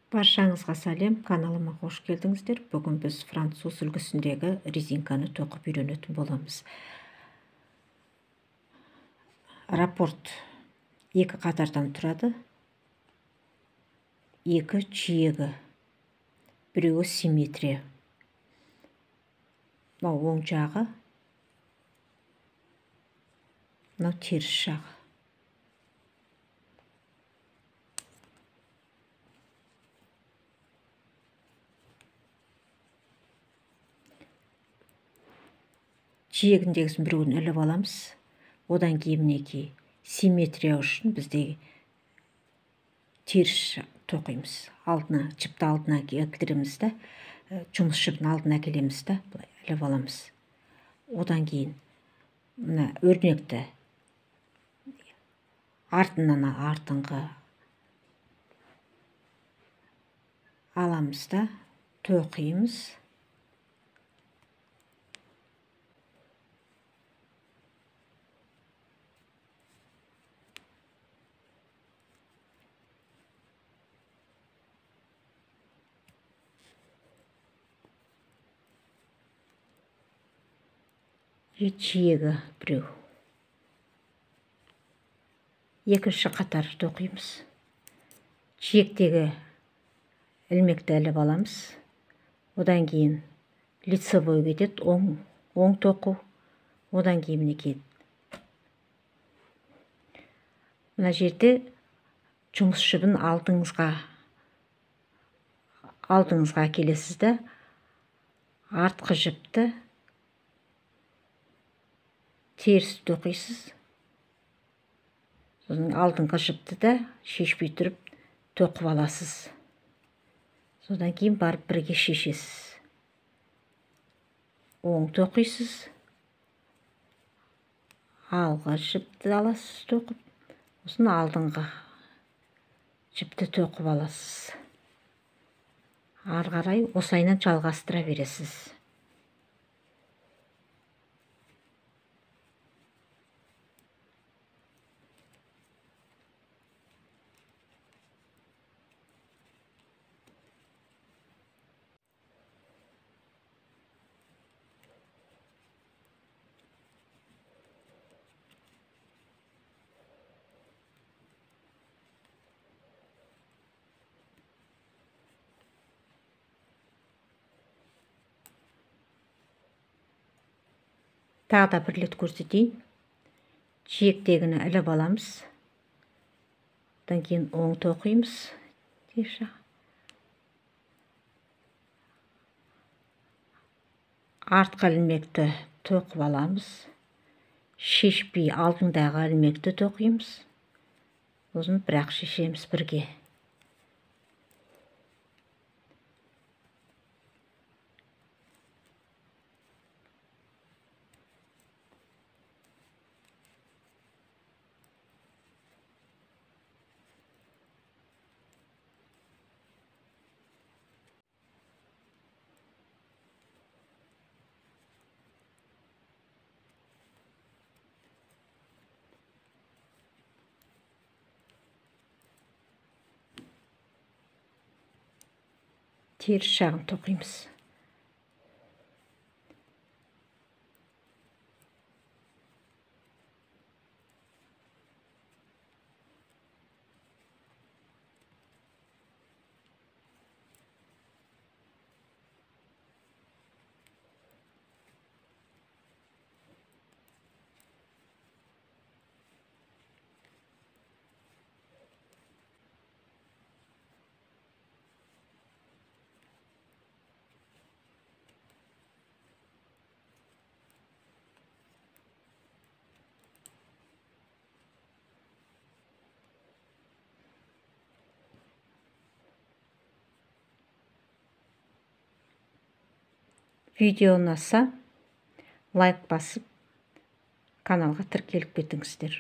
Баршаңызға сәлем, каналыма қош келдіңіздер. Бүгін біз француз үлгісіндегі резинканы тоқып үйренетін боламыз. Раппорт екі қатардан тұрады. Екі жиегі, біреуі симметрия. Мынау оң жағы, мынау теріс жағы. Жиегіндегісін біреуін іліп аламыз. Одан кейін мінекей симметрия үшін бізде теріс тоқимыз. Алдына, жіпті алдына келтіреміз да, жұмыс жібін алдына келеміз да, былай іліп аламыз. Одан кейін мына өрнекті артынан артыңғы аламыз да тоқимыз. Жиегі біреу. Екінші қатар тоқимыз. Жиектегі ілмекті іліп аламыз. Одан кейін лицевой кетеді, оң тоқу. Одан кейін мінекей мына жерде жұмыс жібін алдыңызға әкелесіз да, артқы жіпті теріс тоқисыз. Сосын алдыңғы жіпті де шешпей тұрып тоқып аласыз. Содан кейін барып бірге шешесіз. Оң тоқисыз. Алғы жіпті аласыз тоқып, сосын алдыңғы жіпті тоқып аласыз. Ары қарай осылайынан жалғастыра бересіз. Тағы да бір рет көрсетейін. Жиектегіні іліп аламыз. Одан кейін оң тоқимыз. Артқы ілмекті тоқып аламыз. Шешпей алдындағы ілмекті тоқимыз. Сосын бірақ шешеміз бірге. Теріс жағын тоқимыз. Видео ұнаса, лайк басып, каналға тіркеліп кетіңіздер.